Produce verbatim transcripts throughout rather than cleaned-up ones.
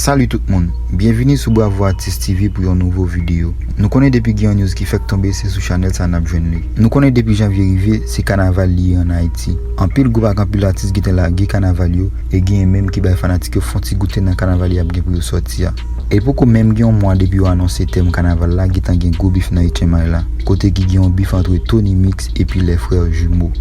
Salut tout moun, byenvini sou Bravo Artist T V pou yon nouvo videyo. Nou konnen depi gen yon news ki fèk tonbe, se sou chanèl sa n ap jwenn li. Nou konnen depi janvye rive, se kanaval li ye ann Ayiti. Anpil gwoup ak anpil atis gentan lage kanaval yo, e genyen menm ki bay fanatik yo fon ti goute nan kanaval y ap gen pou yo sòti a. E poko menm gen yon mwa depi yo anonse tèm kanaval la, gentan gen gwo bif nan H M I la, kote ki gen yon bif antre Tony Mix epi Les Frères Jumeaux.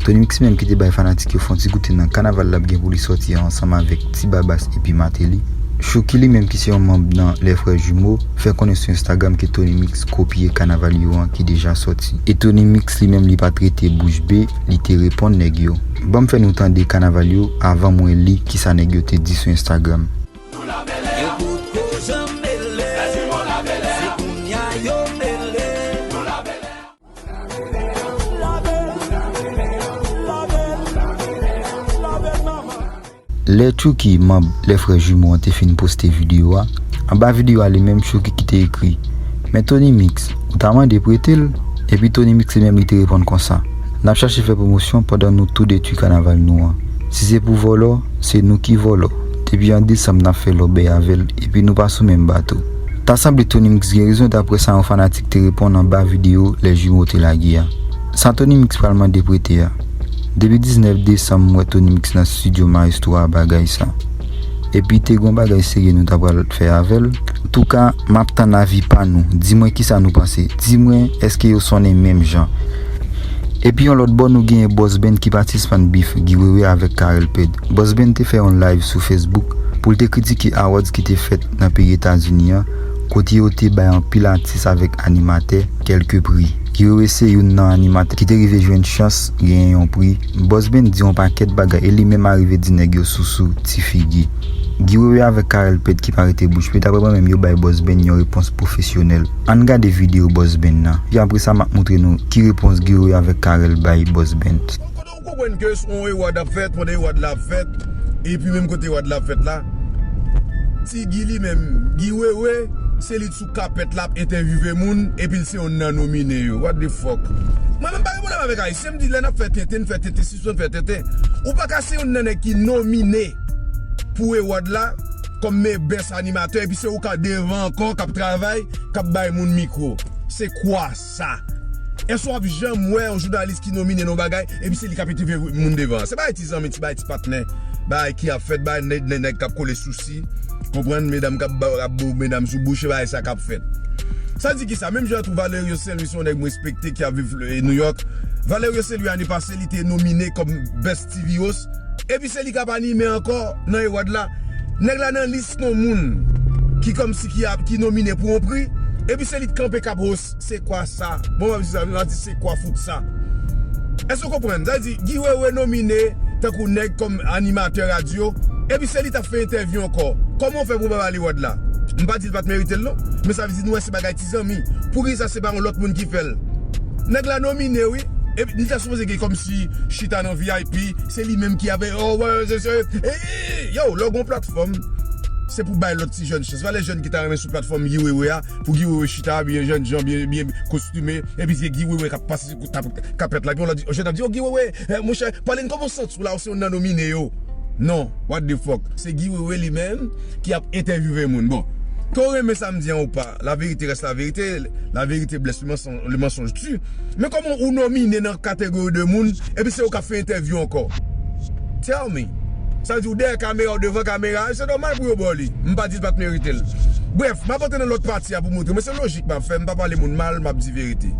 Tony Mix menm ki te bay fanatik yo fon ti goute nan kanaval l ap gen pou li sòti a ansanm avèk Ti Babas epi Martelly. Chouki li menm ki se yon manm nan Les Frères Jumeaux fè konnen sou Instagram ke Tony Mix kopye kanaval yo an ki deja sòti. E Tony Mix li menm li pa t rete bouch be, li te reponn nèg yo. Ban m fè nou tande kanaval yo avan mwen li kisa nèg yo te di sou Instagram. Yo potko janm mele, se kounya yo mele. Lè Chouki, manm Les Frères Jumeaux an, te fin poste videyo a, anba videyo a li menm Chouki ki te ekri, "Men Tony Mix, ou ta mande prete l?" Epi Tony Mix li menm li te reponn konsa, "N ap chache fè pwomosyon pandan nou tou detwi kanaval nou an. Si se pou vòlò, se nou ki vòlò. Depi an desanm n ap fè lòbèy avè l, epi nou pa sou menm bato." Ta sanble Tony Mix gen rezon, daprè sa yon fanatik te reponn anba videyo Les Jumeaux te lage a. Sa Tony Mix pral mande prete a? Depi diznèf desanm, m wè Tony Mix nan estidyo Maestro a bagay sa. Epi te gon bagay serye nou ta pral fè avè l. Antouka, m ap tann avi pa nou. Di mwen kisa nou panse. Di mwen, èske yo sonnen menm jan? Epi yon lòt bò, nou genyen Boss Ben ki pa t sispann bif Guy Wewe avèk Carel Ped. Boss Ben te fè yon live sou Facebook pou l te kritike awards ki te fèt nan peyi Etazini an, kote yo te bay anpil atis avèk animatè kèlke pri. Guy Wewe se youn nan animatè ki te rive jwenn chans genyen yon pri. Boss Ben di yon pakèt bagay e li menm arive di nèg yo sousou, ti figi. Guy Wewe avèk Carel Ped ki pa rete bouch be, daprè mwen menm yo bay Boss Ben yon repons pwofesyonèl. Ann gade videyo Boss Ben nan. Epi apre sa m ap montre nou ki repons Guy Wewe avèk Carel bay Boss Ben. Kote w konprann ke se yon award ap fèt, pandan award la ap fèt, epi menm kote award la ap fèt la, Ti Guy li menm, Guy Wewe, se li t sou kapèt la ap entèvyouve moun, epi l se youn nan nomine yo. What the fuck? Mwen menm pa gen pwoblèm avèk Ayisyen, m di lè n ap fè tenten, n fè tenten, sispann fè tenten. Ou pa ka se youn nan nèg ki nomine pou award la, kòm me best animatè, epi se ou k devan ankò, k ap travay, k ap bay moun mikwo. Se kwa sa? Èske w ap janm wè yon jounalis ki nomine nan yon bagay, epi se li k ap entèvyouve moun devan an? Se bagay ti zanmi, ti bagay ti patnè, bagay ki ap fèt, bagay nèg, nèg, nèg k ap kole sousi, konprann, medam k ap ba, ap bo medam sou bouch, se bagay sa k ap fèt. Sa di kisa? Menm jan tou Valerio Saint Louis, se yon nèg m respekte ki ap viv, eh, New York. Valerio Saint Louis, ane pase, li te nomine kòm Best T V Host. Epi se li k ap anime ankò nan award la. Nèg la nan lis non moun ki kòmsi ki ap, ki nomine pou yon pri. Epi se li k kanpe k ap host. Se kwa sa? Bon, m ap di sa, m ap di se kwa fout sa? Èske w konprann? Sa vle di, Guy Wewe nomine tankou nèg kòm animatè radyo. Epi se li t ap fè entèvyou ankò. Kòman w fè pou w pa ba li award la? M pa di l pa t merite l non. Men sa vle di nou wè se bagay ti zanmi. Poukisa se pa yon lòt moun ki fè l? Nèg la nomine wi. Epi li ta sipoze gen kòmsi chita nan V I P, se li menm ki ap, oh, wè, se, se, eh, yo, lè w gen yon platfòm, se pou bay lòt ti jèn chans. Pa lè jèn ki ta renmen sou platfòm Guy Wewe a, pou Guy Wewe chita, byen jènjan, byen, byen kostime, epi se Guy Wewe k ap pase sou kapèt la, epi yon lòt jèn ap di, oh, Guy Wewe, eh, monchè, pale n kòman w santi w la, ou se youn nan nomine yo. Non, what the fuck? Se Guy Wewe li menm ki ap entèvyouve moun. Bon, ke w renmen sa m di an ou pa, la vérité reste la vérité, la vérité blesse, le mensonge, le mensonge tue. Men kòman ou nomine nan kategori de moun, epi se ou k ap fè entèvyou ankò? Tell me. Sa vle di ou dèyè kamera, ou devan kamera, se nòmal pou yo ba w li. M pa di l pa t merite l. Brèf, m ap antre nan lòt pati a pou montre. Men se lojik m ap fè, m pa pale moun mal, m ap di verite.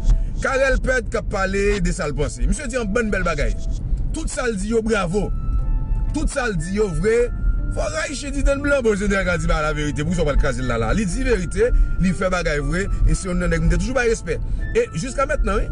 Carel Ped k ap pale de sa l panse. Misye di yon bann bèl bagay. Tout sa l di yo bravo. Tout sa l di yo vre. Fò rayiche di dan blan, bon, jeneral ka di ba la verite. Poukisa w pral kraze l la la? Li di verite, li fè bagay vre, e se youn nan nèg m te toujou bay respè. E jiska mentnan, wi.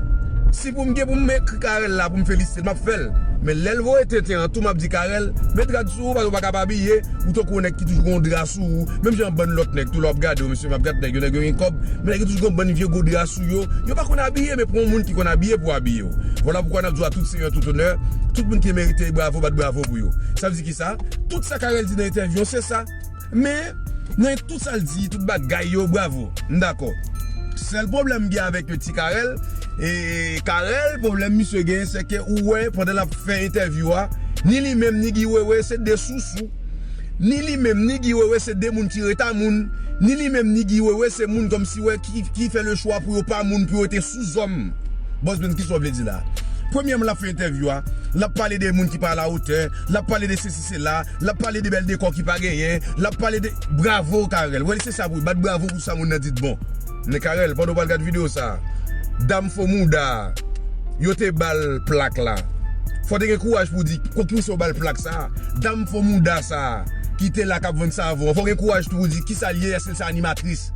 Si pou m gen pou m ekri Carel la, pou m felisite l, m ap fè l. Men lè l voye tenten an tou, m ap di Carel, met rad sou ou, paske w pa ka pa abiye, ou tankou yon nèg ki toujou gen yon dra sou ou. Menm jan yon bann lòt nèg tou, lè w ap gade yo, mesye, m ap gade nèg yo, nèg yo gen kòb, men nèg yo toujou gen yon bann vye gwo dra sou yo. Yo pa konn abiye, men pran yon moun ki konn abiye pou abiye w. Vwala poukwa n ap di w a tout seyè, tout onè, tout moun ki merite bravo, bat bravo pou yo. Sa vle di kisa? Tout sa Carel di nan entèvyou an, se sa. Men, nan tout sa l di, tout bagay yo, bravo. M dakò. Sèl pwoblèm m gen avèk ti Carel, e Carel, pwoblèm misye gen, se ke ou wè, pandan l ap fè entèvyou a, ni li menm, ni Guy Wewe, se de sousou. Ni li menm, ni Guy Wewe se de moun ki reta moun. Ni li menm, ni Guy Wewe se moun kòmsi wè ki, ki fè le chwa pou yo pa moun, pou yo rete sou zòm. Bòs Benz, kisa w vle di la? Premyèman, l ap fè entèvyou a, l ap pale de moun ki pa alawotè, l ap pale de sesi sela, l ap pale de bèl dekò ki pa genyen, l ap pale de, bravo Carel. Wè, se sa pou bat bravo pou sa moun nan di t bon. Men Carel, pandan w pral gad videyo sa, dam fo mouda a, yo te ba l plak la. Fò w te gen kouraj pou w di, kon kisa yo ba l plak sa a? Dam fo mouda sa a, ki te la k ap vann savon an, fò w gen kouraj tou pou w di, kisa l ye? Èske l se animatris?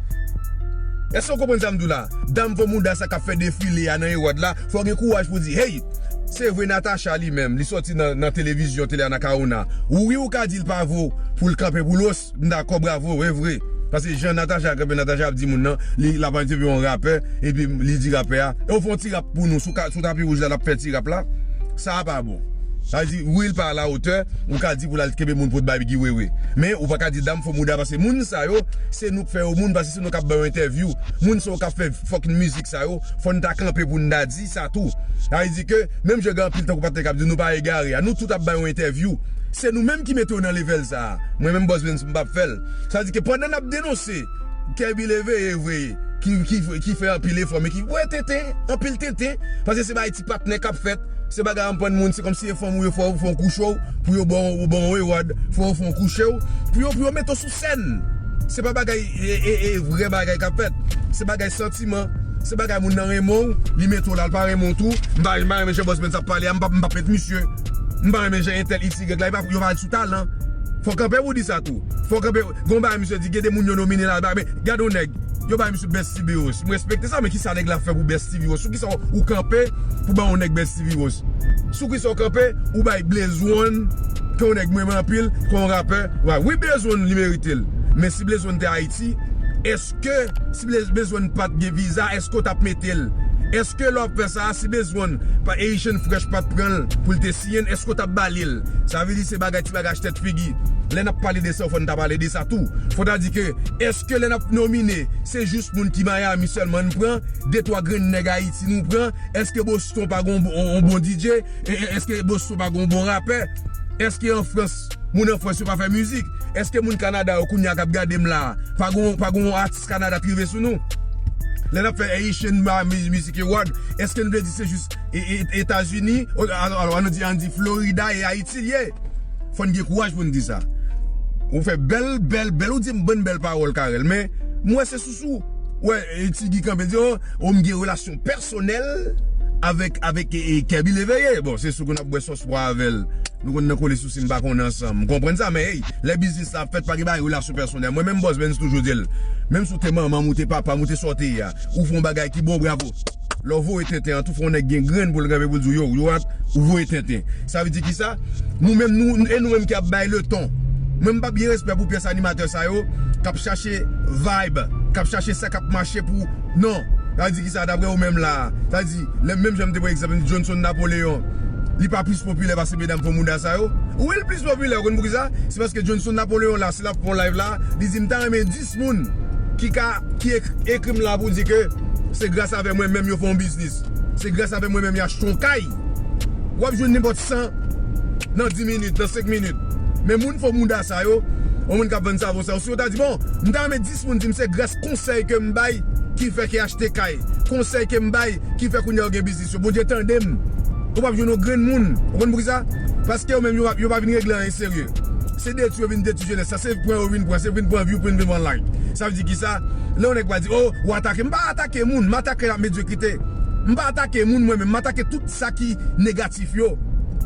Èske w konprann sa m di w la? Dam fo mouda sa k ap fè defile a nan Eròd la, fò w gen kouraj pou w di, hey, se vre Natacha li menm, li sòti nan, nan televizyon, tele Anacaona. Wi, ou ka di l pa vo pou l kanpe pou l os, m dakò, bravo, e vre. Paske jan Natacha kanpe, Natacha ap di moun nan, li, l ap entèvyou yon rapè, epi li di rapè a, e w fè yon ti rap pou nou, sou ka, sou tapi wouj la, l ap fè ti rap la. Sa a pa bon. Sa vle di, wi, l pa alawotè, ou ka di pou l al kenbe moun pou t bay Guy Wewe. Men, ou pa ka di dam fo mouda, paske moun sa yo, se nou k fè yo moun, paske se nou k ap ba yo entèvyou. Moun sa yo k ap fè fucking mizik sa yo, fò n ta kanpe pou n ta di sa tou. Sa vle di ke, menm jan gen anpil tankou patnè k ap di nou pa egare a, nou tout ap ba yo entèvyou. Se nou menm ki mete yo nan level sa a. Mwen menm Bòs Benz m p ap fè l. Sa vle di ke pandan n ap denonse Kèbi Leveye vre, ki, ki, ki fè anpil efò, men ki voye tenten, anpil tenten, paske se bagay ti patnè k ap fèt, se bagay anprann moun, se kòmsi e fanm ou yo fè w fè w kouche w, pou yo ba w, ba w reward, fò w fè w kouche w, pou yo, pou yo mete w sou sèn. Se pa bagay, e, e, e, vrè bagay k ap fèt. Se bagay santiman. Se bagay moun nan renmen w, li mete w la, l pa renmen w tou. M pa, m pa renmen jan Bòs Benz ap pale a, m p ap, m p ap met misye. M pa renmen jan entèl iks igrèk la, e pa, yo pa al sou talan. Fò kanpe pou di sa tou. Fò kanpe, gon bagay misye di, gen de moun yo nomine la, men gade yon nèg, yo bay misye Best T V Host. M respekte sa, men kisa nèg la fè pou Best T V Host? Sou kisa ou kanpe pou bay yon nèg Best T V Host? Sou kisa ou kanpe, ou bay Blaze One, ke yon nèg m renmen anpil, ke yon rapè. Wi, Blaze One li merite l. Men si Blaze One te Ayiti, èske, si Blaze, Blaze One pa t gen viza, èske w t ap mete l? Èske lè w ap fè sa, si Blaze One, pa Haitian Fresh pa t pran l pou l te siyen l, èske w t ap ba li l? Sa vle di se bagay, ti bagay achte tèt figi. Lè n ap pale de sa, fò n ta pale de sa tou. Fò ta di ke, èske lè n ap nomine, se jis moun ki Miami sèlman n pran, de twa grenn nèg Ayiti nou pran? Èske Boston pa gon, on, on bon D J? E, e, èske Boston pa gon bon rapè? Èske an Frans, moun an Frans yo pa fè mizik? Èske moun Kanada yo kounye a k ap gade m la, pa gon, pa gon atis Kanada k rive sou nou? Lè n ap fè Haitian Miami Music Award, èske nou vle di se jis e, e, Etazini? O, alò, alò, ann di, ann di Florida e Ayiti l ye. Fò n gen kouraj pou n di sa. Ou fè bèl, bèl, bèl, ou di m bann bèl pawòl, Carel, men m wè se sousou. Wè, e, Ti Guy kanpe di, o, o, m gen relasyon pèsonèl avèk, avèk, e, e, Kèbi Leveye. Bon, se sou ke n ap bwè sòs pwa avè l. Nou konn nan kole sousi, m pa konn ansanm. M konprann sa, men, hey, lè biznis la ap fèt, pa gen bagay relasyon pèsonèl. Mwen menm Bòs Benz toujou di l. Menm si w te manman m, ou te papa m, ou te sa w te ye a, ou fè yon bagay ki bon, bravo. Lè w voye tenten an tou, fò yon nèg gen grenn pou l kanpe pou l di w, yo, yo, ou voye tenten. Sa vle di kisa? Nou menm, nou, e nou menm ki ap bay leton. Mwen m p ap gen respè pou pyès animatè sa yo k ap chache vibe, k ap chache sa k ap mache pou, non. Sa vle di kisa, daprè ou menm la a? Sa vle di, lè, menm jan m te pran egzanp Johnson Napoléon, li pa plis popilè pase medam fo mouda sa yo? Wi, l plis popilè, ou konn poukisa? Se paske Johnson Napoléon la, si l ap fè yon live la, li di, m ta renmen dis moun ki ka, ki ek-, ekri m la pou di ke se gras avè mwen menm yo fè yon biznis. Se gras avè mwen menm yo achte yon kay. W ap jwenn nenpòt san nan dis minit, nan senk minit. Men moun fo mouda sa yo, yon moun k ap vann savon sa yo, si yo ta di, bon, m ta renmen dis moun di m se gras konsèy ke m bay ki fè ke achte kay, konsèy ke m bay ki fè kounye a yo gen biznis yo. Bondye tande m. Ou p ap jwenn yon grenn moun. Ou konn poukisa? Paske yo menm yo pa, yo pa vin regle anyen serye. Se detwi yo vin detwi jenès la, se pran yo vin pran, se vin pran view pou vin pran like. Sa vle di kisa? Lè yon nèg pa di, o, ou atake, m pa atake moun, m atake medyokrite. M pa atake moun mwen menm, m atake tout sa ki negatif yo.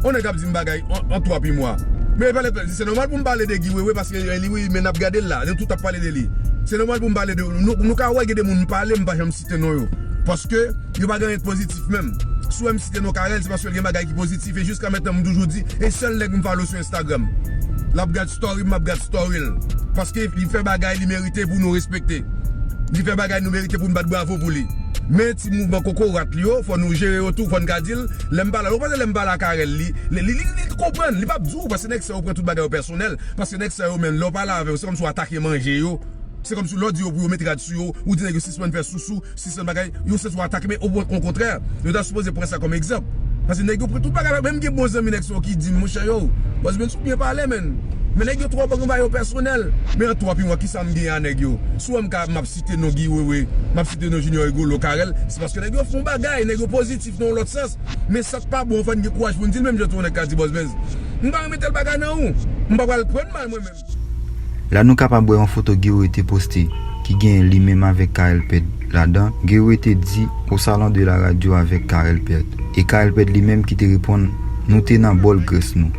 Yon nèg ap di m bagay an, an twa pi mwa. Men pale, se nòmal pou m pale de Guy Wewe paske, e, li wi, men n ap gade l la, nou tout ap pale de li. Se nòmal pou m pale de, nou, nou ka wè gen de moun m pale, m pa janm site non yo. Paske yo pa gen anyen de pozitif menm. Si w wè m site non Carel, se paske l gen bagay ki pozitif. E jiska mentnan, m toujou di, e sèl nèg m follow sou Instagram. L ap gad story m, m ap gad story l. Paske li fè bagay li merite pou nou respekte. Li fè bagay nou merite pou n bat bravo pou li. Men ti mouvman kokorat li yo, fò nou jere yo tou, fò n ka di l, lè m pale, ou panse lè m pale a Carel, li, li, li, li, li konprann, li p ap di w, paske nèg sa yo pran tout bagay yo pèsonèl, paske nèg sa yo menm, lè w pale avè yo, se kòmsi w atake manje yo. Se kòmsi lè w di yo pou yo mete rad sou yo, ou di nèg yo sispann fè sousou, sispann bagay, yo santi w atake, men o, okontrè, yo ta sipoze pran sa kòm egzanp. Paske nèg yo pran tout bagay la, menm gen bon zanmi nèg sa yo ki di m, monchè yo, Bòs Benz ou byen pale, menn. Men nèg yo twò ban ba yo pèsonèl. Men an twò pi mwen, kisa m gen a nèg yo? Si w wè m ka, m ap site non Guy Wewe, m ap site non Junior Rigolo, Carel, se paske nèg yo fè yon bagay, nèg yo pozitif nan yon lòt sans. Men sa k pa bon, fò n gen kouraj pou n di l, menm jan tou yon nèg ka di Boss Benz. M pa renmen tèl bagay nan ou. M pa pral pran mal mwen menm. La nou kapab wè yon foto Guy Wewe te poste, ki gen li menm avèk Carel Pèd ladan. Guy Wewe te di, au salon de la radio avec Carel Pèd. E Carel Pèd li menm ki te reponn, nou te nan bòl grès nou.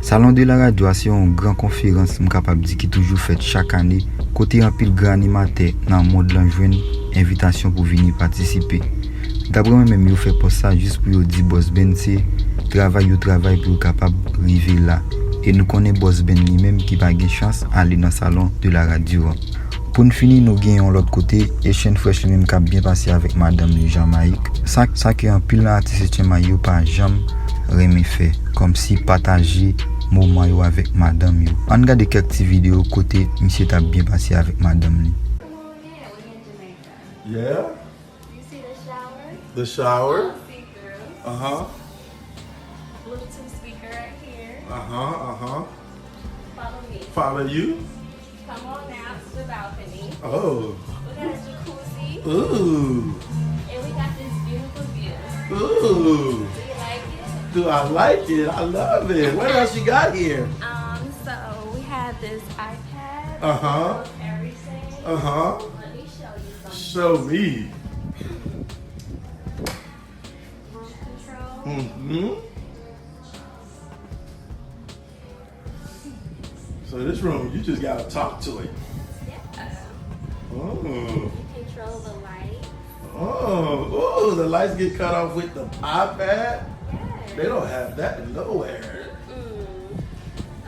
Salon de la radio a se yon gran konferans, m kapab di, ki toujou fèt chak ane, kote anpil gran animatè nan mond lan jwenn envitasyon pou vini patisipe. Daprè mwen menm, yo fè pòs sa jis pou yo di Boss Benz se travay yo travay pou yo kapab rive la. E nou konnen Boss Benz li menm ki pa gen chans ale nan salon de la radio an. Pou n fini, nou gen yon lòt kote, Echèn Fresh li menm k ap byen pase avèk madanm li Jamayik. Sa, sa ke anpil nan atis Echèn yo pa janm renmen fè, kòmsi pataje moman yo avèk madanm yo. Ann gade kèk ti videyo kote misye t ap byen pase avèk madanm li. Yeah. You see the shower? The shower? All see-through. Uh huh. Bluetooth speaker right here. Uh huh, uh huh. Follow me. Follow you? Come on out to the balcony. Oh. We got a jacuzzi. Ooh. And we got this beautiful view. Ooh. Do you like it? Do I like it? I love it. What else you got here? Um, so we have this iPad. Uh huh. Everything. Uh huh. Let me show you. Show me. Mm-hmm. So this room, you just gotta talk to it. Yeah. Oh. You control the light. Oh, oh, the lights get cut off with the iPad. Yeah. They don't have that nowhere. Mm-mm.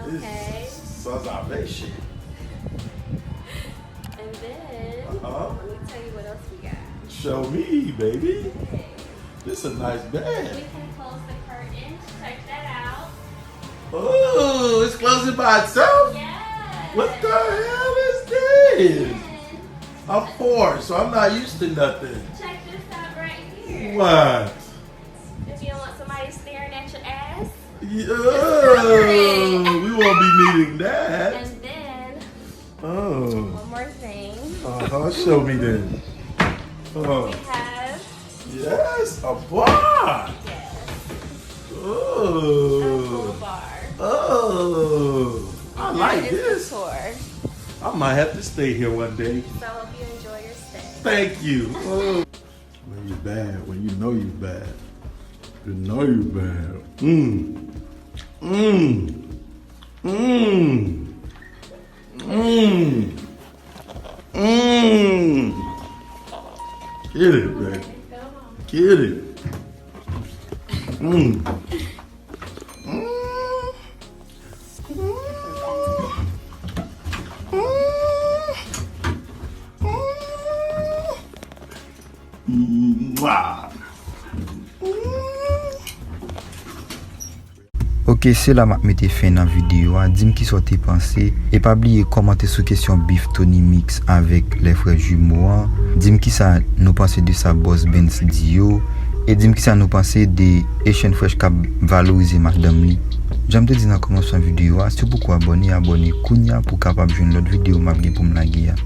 Okay. This is salvation. And then, uh-huh. Let me tell you what else we got. Show me, baby. This a nice bed. We can close the curtains. Check that out. Oh, it's closing by itself? Yes. What the hell is this? I'm poor, so I'm not used to nothing. Check this out right here. What? If you don't want somebody staring at your ass, yeah, we won't be needing that. And then Oh. One more thing. Uh huh. Show me then. Oh. We have. Yes, a bar. Yes. Oh. A full bar. Oh. I like this. That is the tour. I might have to stay here one day. So I hope you enjoy your stay. Thank you. Oh. When you bad, when you know you bad, you know you bad. Mm. Mm. Mm. Mm. Mm. Get it, baby. Get it. Mm. Mm. Mm. Mm. Mm. Mwah. Mm. Ok, se la m ap mete fen nan videyo a. Di m kisa w te panse. E pa bliye kòmante sou kesyon bif Tony Mix avèk lè frè jimo an. Di m kisa nou panse de sa Boss Benz di yo. E di m kisa nou panse de Echèn Fresh k ap valorize madanm li. Jan m te di nan kòmansman videyo a, si w poko abòne, abòne kounya pou w kapab jwenn lòt videyo m ap gen pou m lage a.